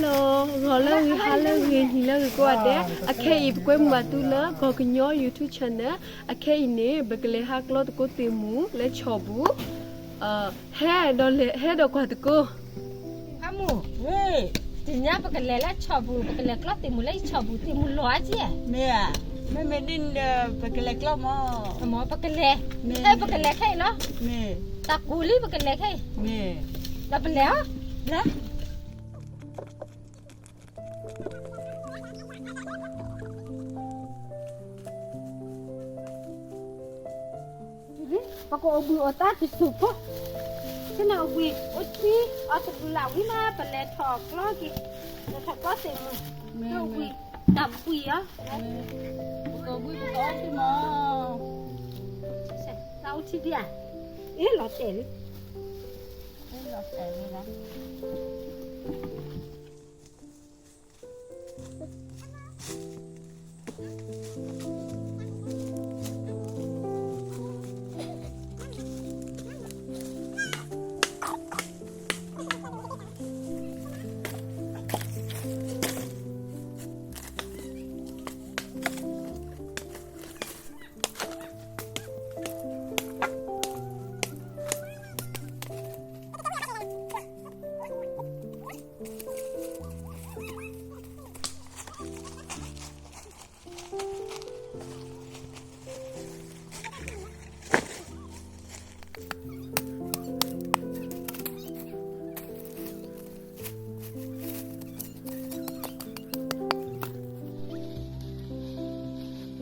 Hello, ဂီၤလၢအဂ့ၤ, ဟါလၢအဂ့ၤ, နံၤလၢအဂ့ၤကိးဂၤဒဲး. အခဲအံၤ ပကွဲမုာ်ဘၣ်သုလၢ ကီၢ်ကညီ YouTube channel. အခဲအံၤန့ၣ် ပကလဲၤဟးကျီသကိးသ့ၣ်မူ လၢဆီၣ်ပူၤ. ဟဲဒီးလဲၤ, ဟဲဒီးကွၢ်သကိး. ဖးမူၣ်, တနံၤညါပကလဲၤလၢဆီၣ်ပူၤ, ပကလဲၤကျီသ့ၣ်မူလၢဆီၣ်ပူၤ, သ့ၣ်မူလီၤဧါ. မ့ၢ်ဧါ, မ့မ့ၢ်ဒ်န့ၣ်ဒီး ပကလဲၤကျီမး. မ့ၢ်ပကလဲၤ, မ့ၢ်ပကလဲၤခဲအံၤလီၤ. မ့ၢ်တၢ်ကူးလံ ပကလဲၤခဲအံၤ. မ့ၢ်ဒီးပလဲၤအီၤ. ပကအိၣ်ဘှံးအိၣ်သါတစိၢ်ဖိ, ဆ့ၣ်နီၤအိၣ်ဘှံးအိၣ်သံ, အတဘျုးလၢ်ဝံၤမး ပလဲၤထီၣ်ကျီက့ၤ, လဲၤထီၣ်ကျီသ့ၣ်မူ, အိၣ်ဘှံးတၢ်ဘှံးအီၤ, ပကအိၣ်ဘှံးပကအီၣ်ထံမး, သးအိၣ်ထံဒံး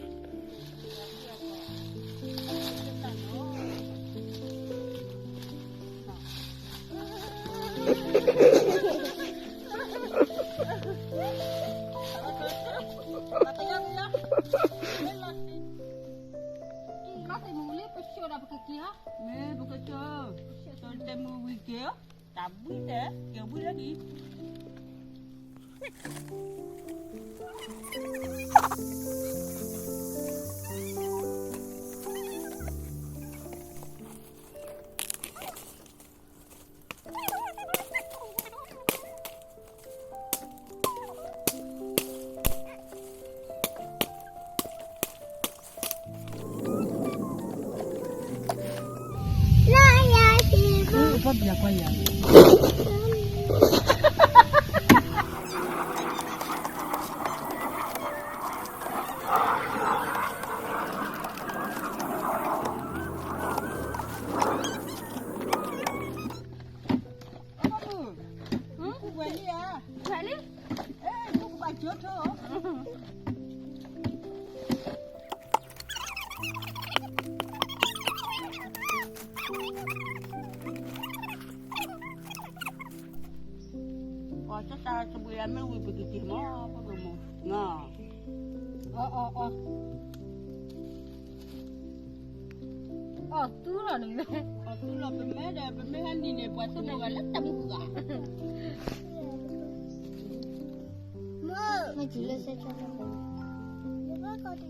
ဧါ, အ့ၣ်လီၤတဲာ်လံ. မ့ၢ်ပကစၢၢ်, ပကစၢၢ်တဲမူဝံၤက့ၤ, တၢ်ဘှံးတဲ, က့ၤဘှံးလၢဒံး. ပှၤတၢ်တဘှံးအမ့ၢ်ဝံၤ ပကက့ၤမး, ပကမၤ, အီၣ်, အီၣ်, အီၣ်, အီၣ်သူလီၤန့ၣ်, အီၣ်သူလီၤ ပမ့ၢ်ဒီး ပမ့ၢ်ဟဲနံၤန့ၣ် ပှၤသူမၤဝဲလၢတၢ်မုၢ်ပူၤဧါ. မ့ၢ်တုၤလၢဆဲးကၠီလီၤ, မ့ၢ်တုၤ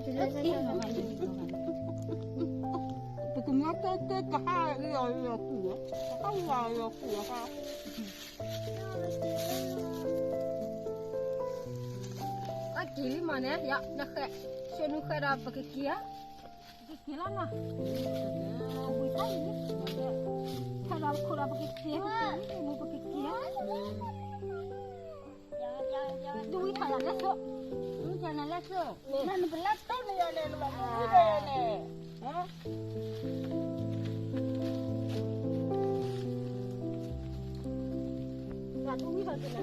လၢဆဲးကၠီလီၤ, ပကမၤတဲတဲကဟါအံၤအီၤလီၤကူၣ်လီၤ, ကဟါအံၤအီၤလီၤကူၣ်လီၤဟါ. အက့ၤလံမးန့ၣ်, ယနဃဲး, ဆိနုဃဲးဒီးပကက့ၤဧါ, ပကက့ၤလီၤနီၤ, ဝံၤခါအံၤလံ, ဖဲဒီးခိၣ်ဒီးပကက့ၤ, ပကက့ၤလံ, ပကက့ၤဧါ. ဒုးဝံထီၣ်ယၤလၢဆိ, ဒုးဝံထီၣ်နၤလၢဆိ, နနကလၢတိၢ်န့ၣ်ယၤန့ၣ် နဘၣ်ဒုးဝံထီၣ်ယၤန့ၣ်, ဒုးဝံထီၣ်က့ၤနၤ.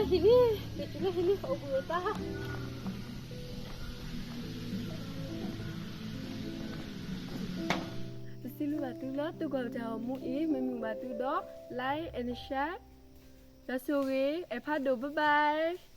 ဟံးလံ, ဟံးလံ, ဟံးလံ, အိၣ်ဘှံးအိၣ်သါ. ပစံးဘျုးဘၣ်သုလၢသု ကွၢ်ပတၢ်ဂီၤမူအံၤ, မ့ၢ်မုာ်ဘၣ်သုဒီး like and share. ယွၤဆိၣ်ဂ့ၤ, အဲၣ်ဖးဒိၣ်, bye bye.